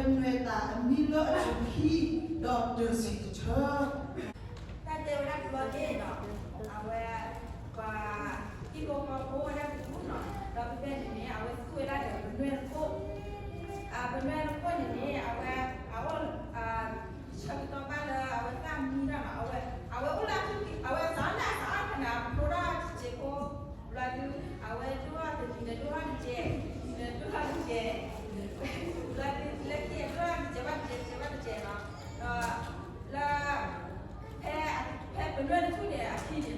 ပနွဲၣ်သၣ်အမံလၢအဆူၣ်ခံ ဒီးတၢ်စံၣ်တဆၢ တၢ်တဲဝဲဒၣ်တဘျီန့ၣ်ဒီး အဝဲ ပှၤဟံၣ်ဖိဃီဖိဝဲဒၣ်တဒူၣ်နီၤ, ဒီးဖဲဖဲန့ၣ်န့ၣ် အဝဲသူၣ်ဝဲဒၣ်ဒီးပနွဲၣ်တခိၣ်, ပနွဲၣ်တခိၣ်န့ၣ်န့ၣ် အဝဲ အအိၣ် ဆၢကတီၢ်ဘၣ်လၢအဝဲသၣ်မံတၢ်နီၤ, အဝဲ အဝဲအိၣ်လၢအထူၣ်က့ၤ အဝဲစးလၢအစးအါဖဲန့ၣ် အဖျိထီၣ်တစဲးဖိ, ဘျီဒုး အဝဲဒိၣ်ထီၣ်တစဲး ဒိၣ်ထီၣ်တစဲး ဒိၣ်ထီၣ်တစဲး, ဘျီဒုးလၢခံအဒိၣ်ထီၣ်တစဲးဘၣ်တစဲး တစဲး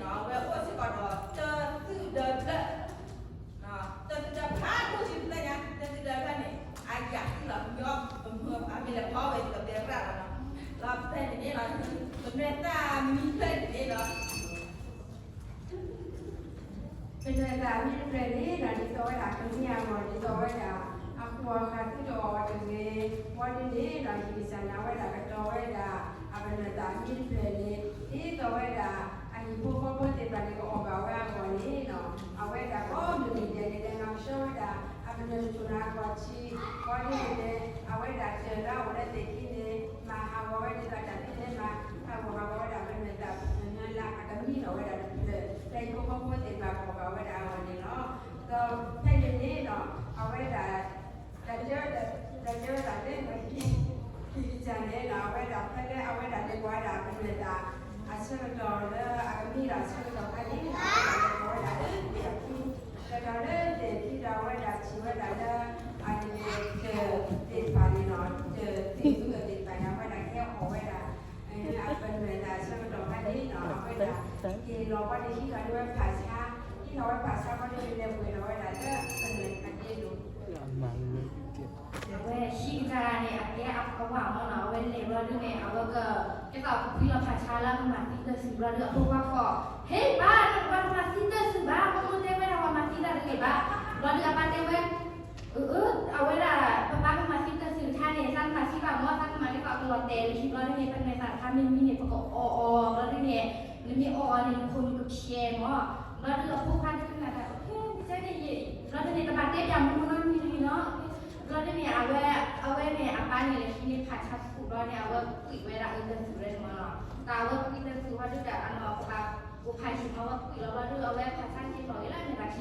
ဘၣ်တစဲးနီၤ, ဒီး လၢ ဖဲ ဖဲပနွဲၣ်တခိၣ်န့ၣ်အခံန့ၣ်နီၤ အဝဲအိၣ်စ့ၢ်ကီးဒီး တၢ်သူၣ်ဒၢဖျၢၣ်, တၢ်သူၣ်ဒၢဖျၢၣ်ဒိၣ်ဆံဖျၢၣ်ညါ တၢ်သူၣ်ဒၢဖျၢၣ်န့ၣ် အယၤသံလီၤ မ့ၢ်အီၣ်ပမၢအမ့ၢ်လဲၤဖီဝဲဒီးတဲရၣ်လီၤနီၤ, ဒီးဖဲန့ၣ်န့ၣ်နီၤ ပနွဲၣ်သၣ်မံဖျၢၣ်န့ၣ်နီၤ ပနွဲၣ်သၣ်မံတဖျၢၣ်န့ၣ်ဒီး ဒ်သိးဝဲဒၣ်ကမံအဂီၢ် ဒ်သိးဝဲဒၣ် အဃိအဃၢၤသုတအီၣ်တဂ့ၤ, ဘၣ်ဒ်န့ၣ်ဒီး ဟံၣ်ကစၢ်န့ၣ် အဝဲဒၣ်ကတီၤဝဲဒၣ် အပနွဲၣ်သၣ်မံတဖျၢၣ်န့ၣ် ဒ်သိးဝဲဒၣ် အဟံၣ်ဖိဃီဖိသ့ၣ်တဖၣ်န့ၣ် ကအီၣ်ဘၣ်ဝဲအဂီၢ်န့ၣ်ဒီး အဝဲဒၣ်ကိးမုၢ်နံၤဒဲးန့ၣ် လဲၤမၤကဆှီဝဲဒၣ် အပနွဲၣ်တဖျၢၣ်န့ၣ်အဂီၢ်ထံး, ဘၣ်ဒ်န့ၣ် အဝဲဒၣ်တၢ်လၢအအိၣ်လၢသ့ၣ်ခံန့ၣ် မၤဟးဂီၤဝဲဒ်သိးတၢ်ဖဲန့ၣ်မၤဟးဂီၤဟးဂီၤဝဲဒၣ် ပနွဲၣ်သၣ်ဖျၢၣ်န့ၣ်လၢအကမံဒီးဝဲဒၣ်တဖျၢၣ် လၢဟံၣ်ဖိဃီဖိသ့ၣ်တဖၣ်ကအီၣ်ဘၣ်ဝဲဒၣ်အဂီၢ်န့ၣ်လီၤ. ဒီးဖဲန့ၣ်န့ၣ်ဒီး အဝဲဒၣ် တၢ်တဲဝဲဒၣ် တၢ်တဲဝဲဒၣ်လၢ ဟံၣ်ကစၢ်န့ၣ်ဒီး အဝဲဒၣ်ဖဲလၢအဝဲဒၣ်လဲၤကွၢ်ဝဲဒၣ်ပနွဲၣ်သၣ် အဆၢကတီၢ်လၢအကမံဒီးအဆၢကတီၢ်ခါန့ၣ် အဝဲဒၣ်လဲၤကွၢ်ဝဲဒၣ်လၢသ့ၣ်အပူၤ, ဒီးတၢ်လၢသ့ၣ်ခံဒီးအဝဲဒၣ်ထံၣ်ဝဲဒၣ်လၢ အန့ၣ် တၢ်သ့ၣ်တဖၣ်န့ၣ်ဒီး တၢ်သ့ၣ်သူအသ့ၣ်တဖၣ်န့ၣ် အဝဲဒၣ်ကဲအီၣ်ဝဲဒၣ် အပနွဲၣ်သၣ်အဆၢကတီၢ်ခါန့ၣ်ဒီး အဝဲဒၣ်က့ၤလီၤဘၣ်န့ၣ် ဟံးထီၣ်ဒၣ်ဝဲဖးဆါ, ဟံးထီၣ်ဝဲဖးဆါဘၣ်န့ၣ် လဲၤပှဲၤထီၣ်ဝဲဒၣ်လၢပနွဲၣ်သၣ်ဒ့ဒိၣ် အဝဲဟံၣ်ကစၢ်န့ၣ် အကဲအဝၤမၢ်နီၤ, အဝဲလဲၤဘျီဒုန့ၣ် အဝဲက ကဲသိးကဖှံလီၤဖးဆါလၢကမၤသံတၢ်စုၤဘျီဒု အဖိခွါခိး, ဟ့ၣ်ပၢ် နကဘၣ်မၤသံတၢ်စုၤဘၣ်, ပမိၢ်တဲဝဲဒၣ်ပှၤမၤသံတၢ်တဂ့ၤဘၣ်, ဘျီဒုအပၢ်တဲဝဲ အၢ အဝဲဒၣ် ပပၢ်ကမၤသံတၢ်စုၤတခါန့ၣ် သးကမၤသံဘၣ်မၢ်, သးကမၤကဲသိးကလီၤတဲာ်လၢခံဘျီဒုန့ၣ် ပနွဲၣ်သၣ်တခါမ့ၢ်မံန့ၣ် ပကအီၣ်အီၤဘျီဒုန့ၣ် နမ့ၢ်အီၣ်အီၤန့ၣ် နခိၣ်နကဖျဲးမၢ်, ဘျီဒုအဖိခွါဒုကနၣ်တၢ် ဟ့ၣ် မ့ၢ်ကဲန့ၣ် ဘျီဒုန့ၣ် တဘၣ်တဲပၠးမိၢ်နီတမံၤလံနီၤ, ဘျီဒုန့ၣ် အဝဲ အဝဲန့ၣ် အပၢ်န့ၣ် လဲၤဟံးန့ၢ်ဖးဆါတခိၣ်ဘျီန့ၣ် အဝဲကွံာ်ဝဲဒၣ်အတၢ်စုၤဝဲန့ၣ်မၢ်နီၤ, တၢ်အ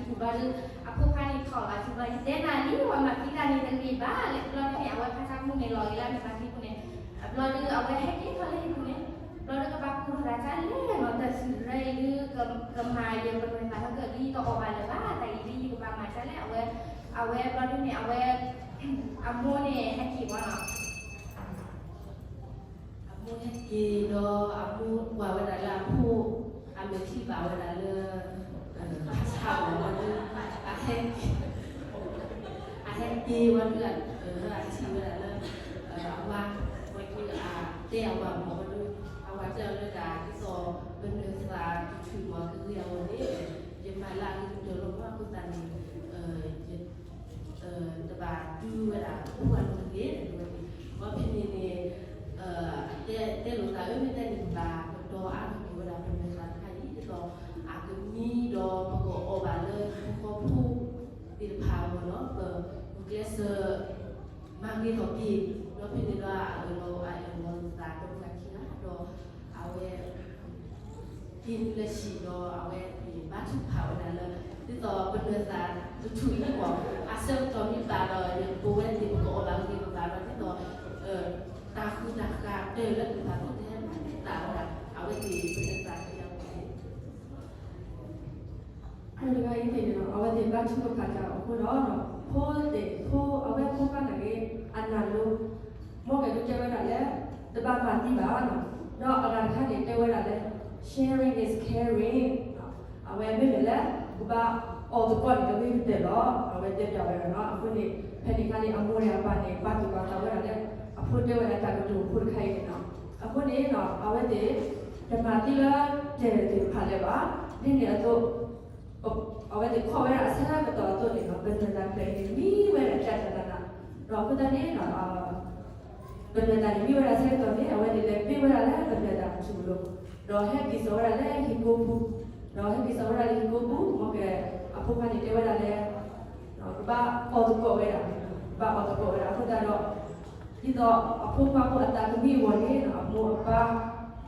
ဝဲကွံာ်တၢ်စုၤဝဲဒုဒီး အနီၢ်ကဘၣ်အိၣ်ဖးယံာ်မၢ် အဝဲကွံာ်လီၤဘျီဒု အဝဲဖးဆါက့ၤလီၤဂ့ၤလၢအမဲာ်ဘၣ်ထံပူၤဘျီဒု အဖိခွါန့ၣ်ထီၣ်ဘၣ်စုၤဘျီ ယတဲနၤလံ ပှၤမၤသံတၢ်န့ၣ်တဂ့ၤဘၣ်လဲၣ်, ဘျီဒုန့ၣ် အဝဲဖးဆါမုၢ်န့ၣ်လီၤဂ့ၤလၢအမဲာ်ဘၣ်ထံပူၤန့ၣ် ဘျီဒုအဝဲဟဲက့ၤထီၣ်လၢဟံၣ်ပူၤန့ၣ် ဘျီဒုကဘၣ်ကူၣ်ထီၣ်တၢ်ဒ်လဲၣ်နီၤ, တၢ်စုၤရၢအံၤဒု ကမၤယပနွဲၣ်သၣ်လၢကလံတအီၣ်ဘၣ်လၢၤဘၣ်, တၢ်အံၤဒ်ယကဘၣ်မၤဒ်လဲၣ်, အဝဲ အဝဲဘျီဒုန့ၣ် အဝဲ အမိၢ်န့ၣ်ဟဲက့ၤဘၣ်နီၤ အမိၢ်ဟဲက့ၤဒီး အမိၢ်ကွၢ်ဝဲဒၣ်လၢအဖိ အမဲာ်ထံဘၣ်ဝဲဒၣ်လၢ ဖးဆါအီၤဘျီဒု အဟဲ အဟဲက့ၤဘျီဒု အထံၣ်ဝဲဒၣ်လၢ အဝၤ ဝဲဒု အတဲအဝၤမၢ်ဘျီဒု အဝၤတဲအီၤလၢဒၣ် ဒ်သိးပနွဲၣ်သၣ်တထူၣ်မၢ်ကဂ့ၤအဂီၢ်န့ၣ် ယမၤလၢအဂ့ၤကတၢၢ်လီၤမၢ် အဃိသတးန့ၣ် တဘၣ်ဒုးဝဲဒၣ် အိၣ်ဝဲဒၣ်တဂ့ၤန့ၣ်ဝဲန့ၣ်, ဒီးဖဲန့ၣ်န့ၣ် တဲလိာ်သး အၢ မ့ၢ်တဲန့ၣ် ပဘၣ်ကတီၤအါထီၣ်က့ၤဝဲဒၣ် ပနွဲၣ်သၣ်တခါအံၤ ဒ်သိး အကမံဒီး ပကအီၣ်ဘၣ်လၢဟံၣ်ဖိဃီဖိသ့ၣ်တဖၣ်အဂီၢ်နီၤ, ပဂုာ်ကျဲးစၢး မၤဂ့ၤထီၣ်က့ၤ, ဒီးဖဲန့ၣ်ဒီး အအၢၣ်လီၤအအၢၣ်လီၤသး ဒီးပှၤခံဂၤ ဒီး အဝဲ က့ၤနုာ်လၢဟံၣ်ဒီး အဝဲသ့ၣ်ဘါထုကဖၣ်ဝဲဒၣ်လၢ ဒ်သိးပနွဲၣ်သၣ်တထူၣ်အံၤအဂီၢ် အဆၢကတီၢ်မ့ၢ်ဘၣ်ဒီး ယပဝဲသ့ၣ်ပကအီၣ်ဘၣ်ဂ့ၤဘၣ်ဒီး ဒ်သိး တၢ်ဃုတၢ်ဃာ်တၢၢ်လၢပပာ်ဖှိၣ်တဟဲမၤသံသးဝဲဒၣ် အဝဲသ့ၣ်ပနွဲၣ်သၣ်တဂ့ၤအဂီၢ်န့ၣ် မုၢ်တဂၤအံၤသ့ၣ်န့ၣ်ဒီး အဝဲသ့ၣ်ဘါထုကဖၣ်တၢ်အဃိဒီး ဖိသ့ၣ်ဖိ အဝဲဖိခွါနာ်က့ အနၢ်လိ မ်ကဒုးတဲဝဲဒၣ်လၢ တဘၣ်မၤသံဘၣ်နီၤ, ဒီးအဂၤတခါန့ၣ်တဲဝဲဒၣ်လၢ sharing is caring အဝဲမ့မ့ၢ်လၢ ကဘၣ်အီၣ်သကိးန့ၣ် အဂ့ၤကတၢၢ်လီၤ. အဝဲတဲပၠးဝဲဒၣ်နီၤ. အဃိန့ၣ် ဖဲန့ၣ်အခါန့ၣ် အမိၢ်န့ၣ်အပၢ်န့ၣ် ပာ်သူၣ်ပာ်သးဝဲဒၣ်လၢ အဖိတဲဝဲဒၣ်တၢ်ကတိၤဖိတခါအံၤန့ၣ်နီၤ. အဃိန့ၣ်နီၤ အဝဲသ့ၣ် တမၤသံလၢတၢ်သ့ၣ်တဖၣ်လၢၤဘၣ်. ဒ်န့ၣ်အသိး အဝဲသ့ၣ်ခိးဝဲဒၣ်အဆၢကတီၢ်အသိးန့ၣ်နီၤ ပနွဲၣ်သၣ်တဖျၢၣ်အံၤန့ၣ် မံဝဲဒၣ်တၢ်တၢ်တၢ်တၢ်, ဒီးအဃိသတးန့ၣ်နီၤ ပနွဲၣ်သၣ်န့ၣ် မံဝဲဒၣ်ဆၢကတီၢ်န့ၣ် အဝဲသ့ၣ်လဲၤပ့ၤဝဲဒၣ်လၢပနွဲၣ်သၣ်အထူၣ်လိၤ, ဒီးဟဲက့ၤစိာ်ဝဲဒၣ်လၢဟံၣ်ကိပူၤ, ဒီးဟဲက့ၤစိာ်ဝဲဒၣ်လၢဟံၣ်ကိပူၤ မ်က အဖိခွါန့ၣ်တဲဝဲဒၣ်လၢ ကဘၣ်အီၣ်သကိးဝဲဒၣ်, ကဘၣ်အီၣ်သကိးဝဲဒၣ် အဃိသတးဒီး ဒ်သိးအဖိခွါဖိအသးကမံအဂီၢ်န့ၣ် အမိၢ်အပၢ်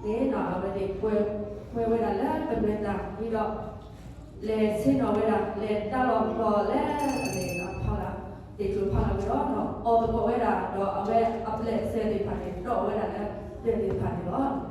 န့ၣ် အဝဲသ့ၣ်ကွဲဝဲဒၣ်လၢပနွဲၢ်သး ဒ်သိး လဲၤဆ့ၣ်နီၤဝဲဒၣ် လဲၤတၢ်လီၢ်ကီၢ်လၢ အဖီလာ် သ့ၣ်ကျိၤဖီလာ်ဝဲဒီး အီၣ်သကိးဝဲဒၣ် ဒီးအဝဲအပျဲၢ်အစၢၤသ့ၣ်တဖၣ်န့ၣ် တီၣ်ဝဲဒၣ်လၢ ပျဲၢ်သ့ၣ်တဖၣ်န့ၣ်လီၤ.